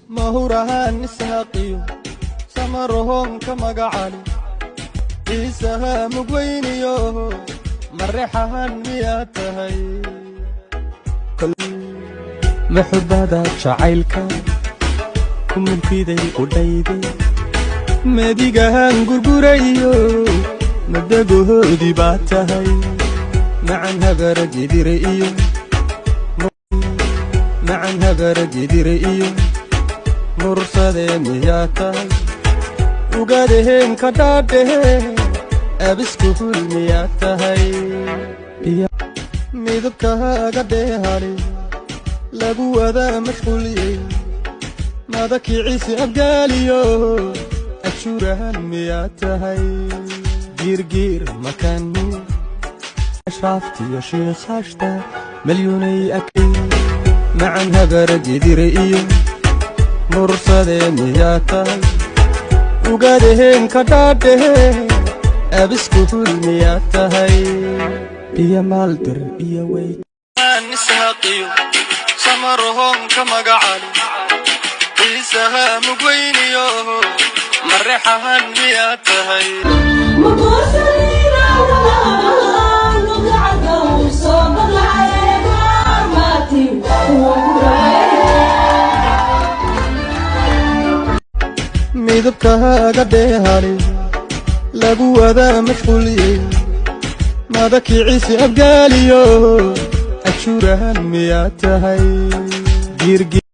Mahurahaan Ishaaqiyo Samarohonka magacali, Ciisaha Mugweyniyo Mareexahan miyaa tahay? Maxubada jacaylka ku mulkiday qudhaydi, madigahan gurgurayo madagohoodii baa tahay, macan Habara Gidire iyo macan Habara Gidire iyo Mursadee miyaa tahay? Ugadaheen ka dhaadhehe, Abiskuhul miyaa tahay? Midabkaaga dheehani lagu wadaa mashquuliyey, madakicisi Abgaaliyo Ajuurahan miyaa tahay? Giirgiir makani Ashraaftiyo Shiikhaashta malyuunay akay, macan Habara Gidire iyo Mursadee miyaa tahay? Ugadaheen ka dhaadhehe, Abiskuhul miyaa tahay? Biyo maaldir iyo wey Ishaaqiyo Samarohonka magacali, Ciisaha Mugweyniyo Mareexahan miyaa tahay? Midabkaaga dheehani lagu wadaa mashquuliyey, madakicisi Abgaaliyo Ajuurahan miyaa tahay? Giirgi.